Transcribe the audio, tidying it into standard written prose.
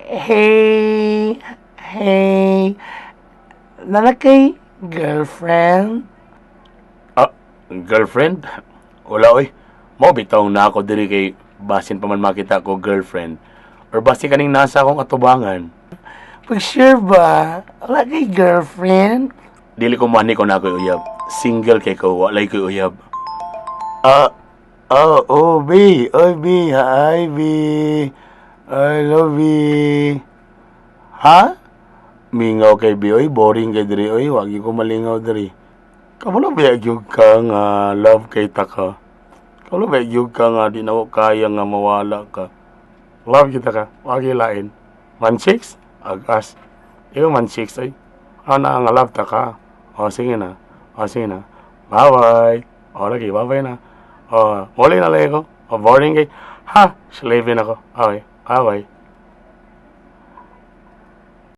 Hey, hey, naa na kay girlfriend? Ah, girlfriend? Wala oy. Mao bitaw na ako diri kay basin pa man makita ko girlfriend. Or basin kaning nasa akong atubangan. Pag sure ba, wala kay girlfriend? Dili ko mani ko na ako'y uyab. Single kay ko, walay ko'y uyab. Ah, oh, oh, B, oy, B, hi, B. I love B. Ha? Mingaw kay B, oy, boring kay diri, oy, wagi ko malingaw diri. Kabalo ba gyud ka nga love kay ta ka? Kabalo ba gyud ka nga di na ko kaya nga mawala ka? Love kita ka, wagi lain. 1-6? Agas. Ikaw 1-6, oy. Ano nga love ta ka? O, sige na. O, sige na. Bye-bye. O, lagi, bye-bye na. O, muli na lang ako. O, boring kay. Ha? Sleeping ako. Okay. Bye-bye.